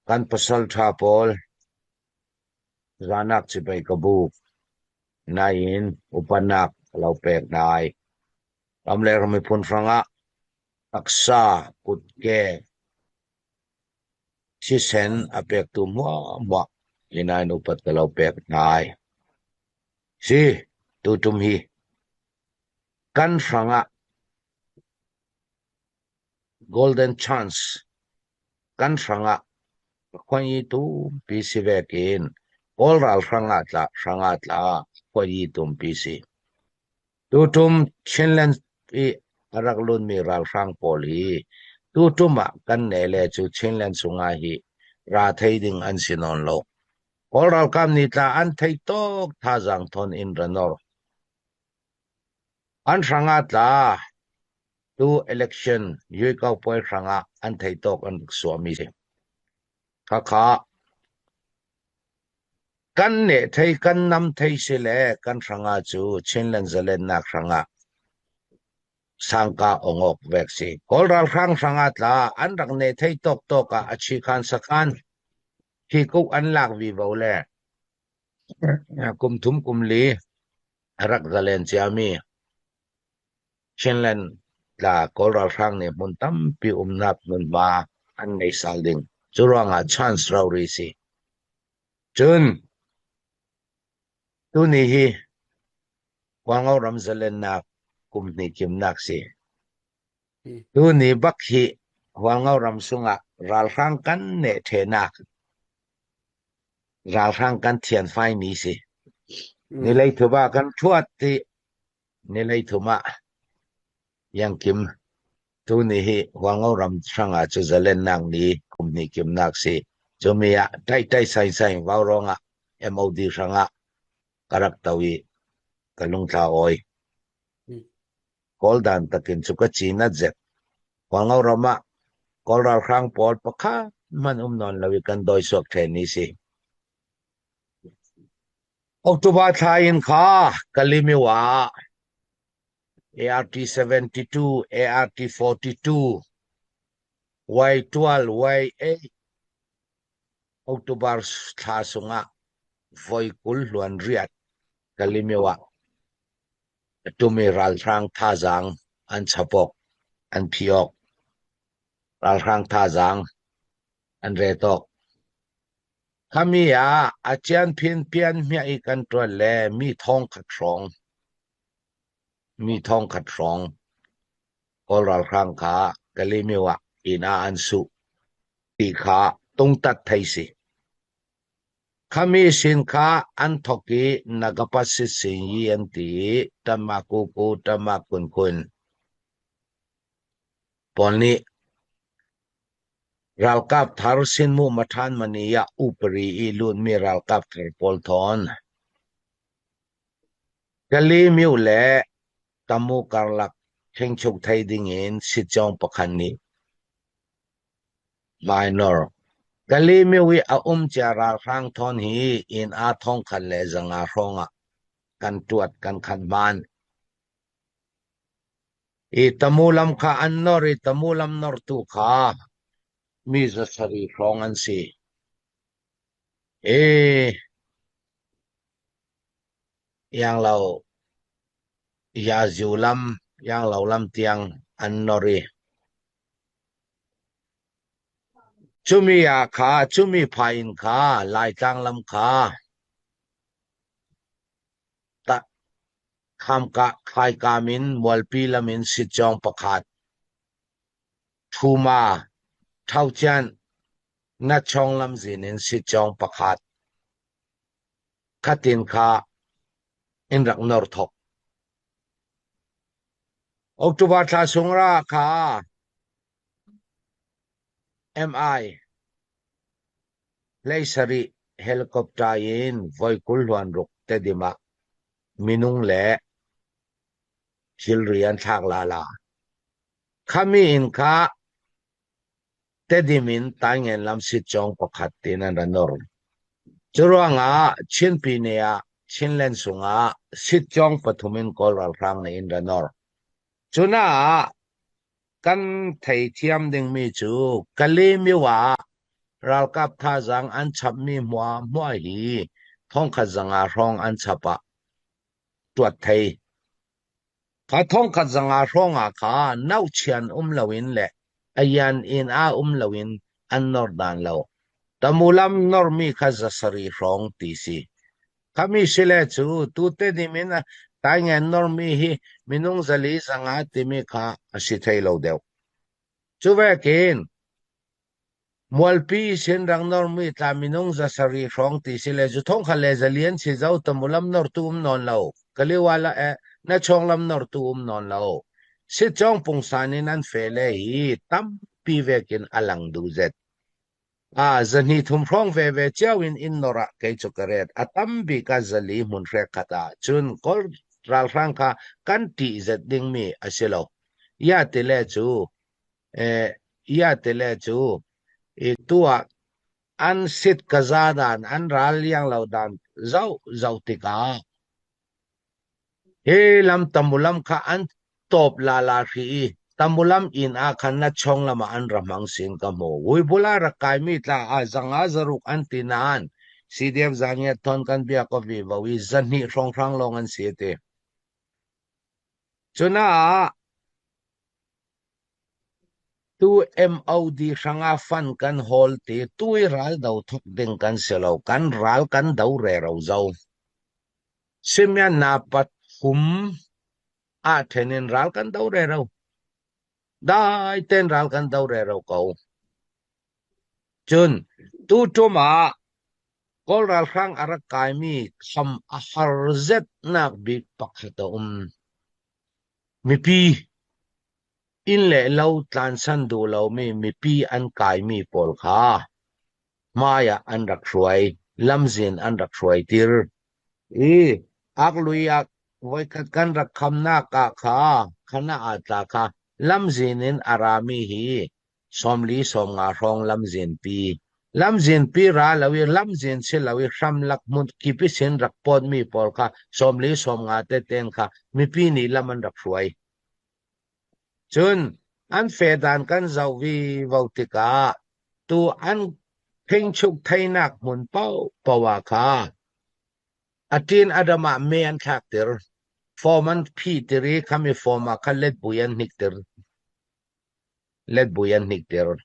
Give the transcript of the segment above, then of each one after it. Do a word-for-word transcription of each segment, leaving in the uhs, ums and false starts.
Kan pasalṭha pawl, zanak cibai ka buk nai-in upanak ka lo pek nai. Ram le ram miphun hrangah taksa, kutke, thisen a pektu hmuahhmuah hi nai-in upat ka lo pek nai. Si, tutum hi kan hrangah golden chance, kan hrangah khuayi tumpi si vekin, Kawl ral hrangah tla, hrangah tla khuayi tumpi si. Tutum Chinland i a rak lutmi ralhrang pawl hi tutumah kan neh le cu Chinland sungah hi ra thei ding an si nawn lo. Kawl ralkap nih tla an theih tawk thazaang thawn in ra nor. An hrangah tla tu election, yuikau puai hrangah an theih tawk an rak suahmi si. Khakha kan neh thei, kan nam thei si le kan hrangah cu Chinland zalennak hrangah sangka ong awk vek si. Kawl ralhrang hrangah tla an rak neh thei tawktawk ah a chikhan sakhan hi kuk an lak vivo le kum thum kum li a rak zalen ciami Chinland tla Kawl ralhrang nih hmun tampi umnak hmunhma an nei sal ding. Cu ruangah chance rori si. Cun tuni hi Hualngo ram zalennak kum hnih kimnak si. Tuni bak hi Hualngo ram sungah ralhrang kan neh ṭhenak, ralhrang kan thianfai ni si. Ni lei thum ah kan ṭhuat ti, ni lei thum ah Yang Kim, tuni hi Hualngo ram hrangah cu zalennak ni kum hnih kimnak si. Cumi ah ṭaihṭai sainsai vaurawng ah M O D hrangah ka rak to i ka lungtla awi. Kawl dan takin cu ka cinat zet. Hualngo ram ah Kawl ralhrang pawl pakhat hman um nawn lo i kan dawisuak ṭhen ni si. October thla in kha Kalemyo ah A R T seventy two, A R T forty two, Y twelve, Y eight, October thla sungah voi kul hluan riat Kalemyo ah a ṭumi ralhrang thazaang an chap awk, an phi awk, ralhrang thazaang an ret awk. Khami ah a cianphin pian hmiah i kan ṭuan le mi thawngkhat hrawng, mi thawngkhat hrawng Kawl ralhrang kha Kalemyo ah inn ah an suh ti kha tungtat thei si. Khami sin kha an thawk i Nagapa Sitsin yi an ti i Tamakuku, Tamakunkun pawl nih ralkap thar Sinmu Mathan Mani ah upari i lutmi ralkap thar pawl thawn Kalemyo le Tamu karlak thengchuk thei dingin sitcawng pakhat nih minor. Kalemyo i a um cia ralhrang thawn hi inn ah thawngkhat le zanga hrawngah kan ṭuat kan khan hman. I Tamu lam kha an nor i Tamu lam nortu kha mi zasari hrawng an si. I Yanglo, Yaziu lam, Yanglo lam tiang an nor i cumi ah kha, cumi pha in kha Laitlang lam kha ta Khamkah, Khaikam in Mualpi lam in sitcawng pakhat, Thuma, Thaucian, Nachawng lamzin in sitcawng pakhat, khatin kha in rak nor thok. October thla sung ra kha M I hleisarih helicopter in voi kul hluan ruk Tedim ah minung le thilri an thlak lala. Khami in kha Tedim in Taingen lam sitcawng pakhat tin an ra nor. Curuangah Chinpi ne ah Chinland sungah sitcawng pathum in Kawl ralhrang nih in ra nor. Cunah kan theithiam dingmi cu Kalemyo ah ralkap thazang an chapmi hmuahhmuah hi thongkhat zanga hrawng an chapah tuat thei. Kha thongkhat zanga hrawngah kha nauchian um loin le a yan in a um loin an nor dan lo. Tamulam normi kha zasari hrawng ti si. Khami si le cu tute nimin a Taingen normi hi minung zali zanga timi kha a si thei lo deuh. Cuvekin Mualpi sin rang normi tla minung zasari hrawng ti si le cu thongkhat le zalian si zo, Tamulam nortu um nawn lo. Kaliwala eh, Nachawnglam nortu um nawn lo. Sitcawng pungsan in an feh le hi tampi vekin a lang duh zet. A, zahnih thum hrawng veve ciau in in norah kei cu ka ret. A tam bik ah zali hmun hrekkhat ah cun Kawl ralhrang kha kan ṭih zet dingmi a si lo. Ia ti le cu, eh, ia ti le cu, i tuah an sit ka za dan, an ral liang lo dan zoh zoh tikah hi lam Tamulam kha an tawp lala hri i Tamulam in ah khan Nachawnglam ah an ra hmang sin ka hmu. Huibula rak kaimi tla ah zanga zaruk an ti nain C D F Zangiat thawn kan biak aw vivo i zahnih hrawnghrang lawng an si a ti. Cunah tu M O D hranga fund kan hawl ti tui ral do thok ding kan si lo, kan ral kan do rero zo. Simian na pathum ah ṭhenin ral kan do rero. Daiten ral kan do rero ko. Cun tu ṭum ah Kawl ralhrang a rak kaimi kham a har zetnak bik pakhat a um. Mipi inn le lo tlansan duh lomi mipi an kaimi pawl kha hmaiah an rak hruai, lamzin an rak hruaitir. I aklui ah voikhat kan rak khamnak ah kha, khana ah tla kha lamzin in a rami hi sawmli sawmnga hrawng lamzinpi. Lamzinpi ra lo i lamzin si lo i hramlak hmun kip ihsin rak pawtmi pawl kha sawmli sawmnga tete in kha mipi nih lam an rak hruai. Cun an feh dan kan zoh vivo tikah tu an phingchuk theinak hmun paohpaoh ah kha a ṭin a dam ah me an thlaktir, fawm an phihtir i khami fawm ah kha letbui an hniktir. Letbui an hniktir.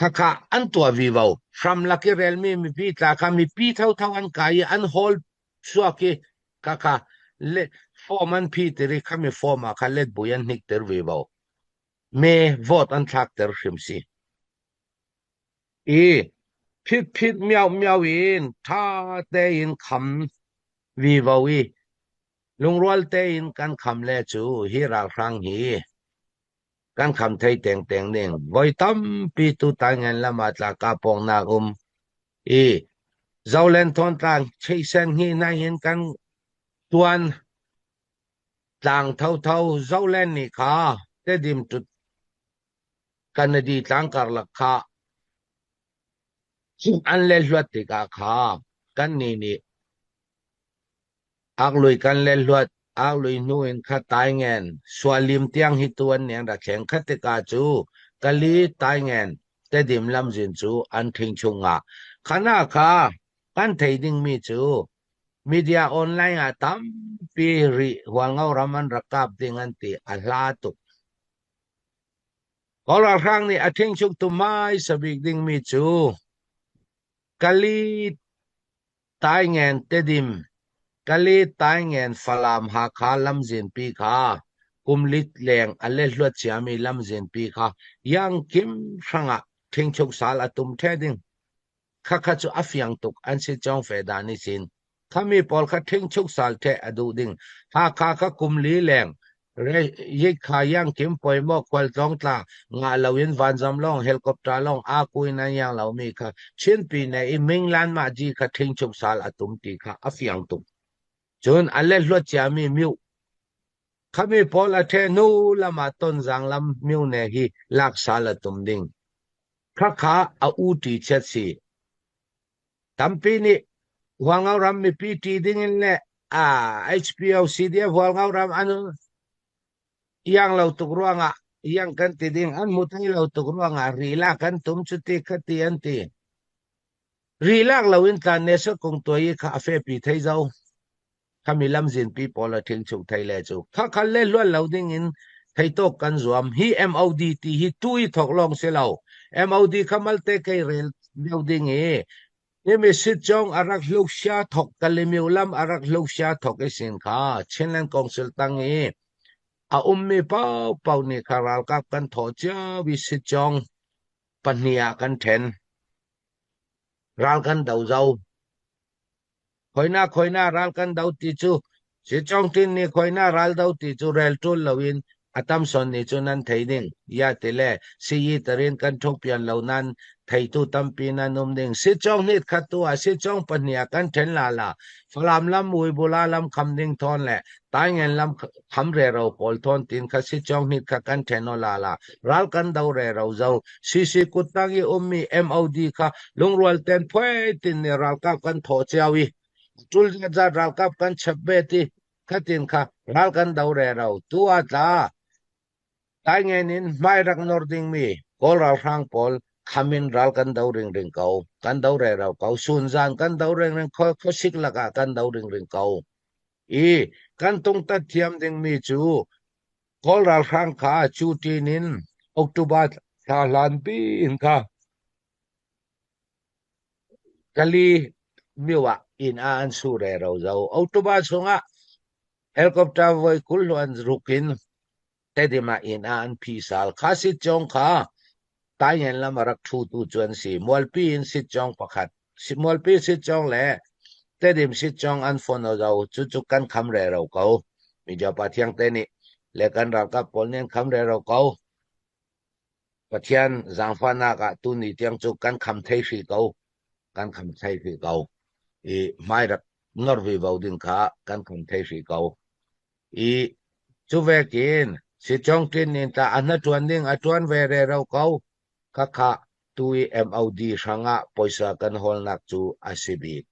Khakha an tuah vivo. Hramlak i relmi mipi tla kha mipi thotho an kai i an hawl suak i khakha le fawm an phihtir i khami fawm ah kha letbui an hniktir vivo. Me vote an thlakter hrim si. I phitphit miauhmiau in ṭha tein kham vivo i lungrual tein kan kham le cu hi ralhrang hi kan kham thei tengteng ding. Voi tampi tu Taingen lam ah tla kah pawngnak um i Zolen Thawntlang theihsen hi nain kan tuan tlang thotho Zolen nih kha Tedim ṭut Kanadi tlang karlak kha an lehluat tikah kha kannih nih aklui kan lehluat, aklui hnu in kha Taingen, Sualim tiang hi tu an neng rak thleng kha tikah cu Kali Taingen Tedim lamzin cu an ṭhingchuk ngah. Khanah kha kan thei dingmi cu media online ah tampi rih Hualngo ram an rak kap ding an ti a hla tuk. Kawl ralhrang nih a ṭhingchuk tu hmaisa bik dingmi cu Kali Taingen Tedim, Kali Taingen Falam Hakha lamzinpi kha kum li leng a lehluat ciami lamzinpi kha Yangkim hrangah ṭhingchuk sal a tum ṭheh ding. Khakha cu a fiang tuk an si cawng feh dan ihsin. Khami pawl kha ṭhingchuk sal ṭheh a duh ding. Hakha kha kum li leng Yikha Yangkim poimawh khualtlawng tla ngah loin vanzam lawng, helicopter lawng a kuin an yang lomi kha Chinpi ne i Minglan mah ji kha ṭhingchuk sal a tum ti kha a fiang tuk. Cun a lehluat ciami miuh khami pawl a ṭheh hnu lamah Tonzang lam miuh ne hi lak sal a tum ding. Khakha a u ṭi chiat si. Tampi nih Hualngo ram mipi ṭi dingin le a H P O C D F Hualngo ram an yang lo tuk ruangah iang kan ti ding, an hmu thei lo tuk ruangah rilak kan tum cuti kha ti an ti. Rilak loin tlan nesa kong tuai kha a fepi thei zo. Khami lamzinpi pawl a thingchuk thei le cu kha khal le hluan lo dingin theitawk kan zuam. Hi M O D ti hi tui thawk lawng si lo. M O D kha malte kei rel deuh ding i, nimi sitcawng a rak hluksia thawk, Kalemyo lam a rak hluksia thawk i sin kha Chinland Council tang i a ummi paupau ni kha ralkap kan thawh cio i sitcawng pahnih ah kan ṭhen. Ral kan do zo. Khoina khoina ral kan do ti cu, sitcawng ṭin ni khoina ral do ti cu rel ṭul loin a tam sawn ni cu nan thei ding. Ya ti le, siyi tarin kan ṭhuk pian lo nan theitu tampi nan um ding. Sitcawng hnit khat tu ah sitcawng pahnih ah kan ṭhen lala, Falam lam, Uibula lam kham ding thawn le Taingen lam kham rero pawl thawn tin kha sitcawng hnit kha kan ṭhen aw lala, ral kan do rero zo. C C kut tang i ummi M O D kha lungrual ten phuai tin ni ralkap kan thawh cio i, ṭul zat zat ralkap kan chep bet i, kha tin kha ral kan do rero. Tu a tla Taingen in hmai rak nor dingmi Kawl ralhrang pawl khamin ral kan do ringring ko, kan do rero ko, sunzan kan do ringring ko, khuasik lakah kan do ringring ko. I kan tungtat thiam dingmi cu Kawl ralhrang kha cu ṭin in October thla hlanpi in kha Kali myo ah inn ah an su rero zo. October sungah helicopter voi kul hluan rukin Tedim ah inn ah an phi sal. Kha sitcawng kha Taingen lam a rak ṭhutu cu an si. Mualpi in sitcawng pakhat, si-, Mualpi sitcawng le Tedim sitcawng an fonh aw zo. Cucu kan kham rero ko. Media pa thiangte nih le kan ralkap pawl nih an kham rero ko. Pathian zaangfahnak ah tuni tiang cu kan kham thei hrih ko, kan kham thei hrih ko. I hmai rak nor vivo ding kha kan kham thei hrih ko. I cu vekin sitcawng ṭin in tla a hnaṭuan ding a ṭuan ve rero ko. Kha kha tu i M O D hrangah pawisa kan hawlnak cu a si bik.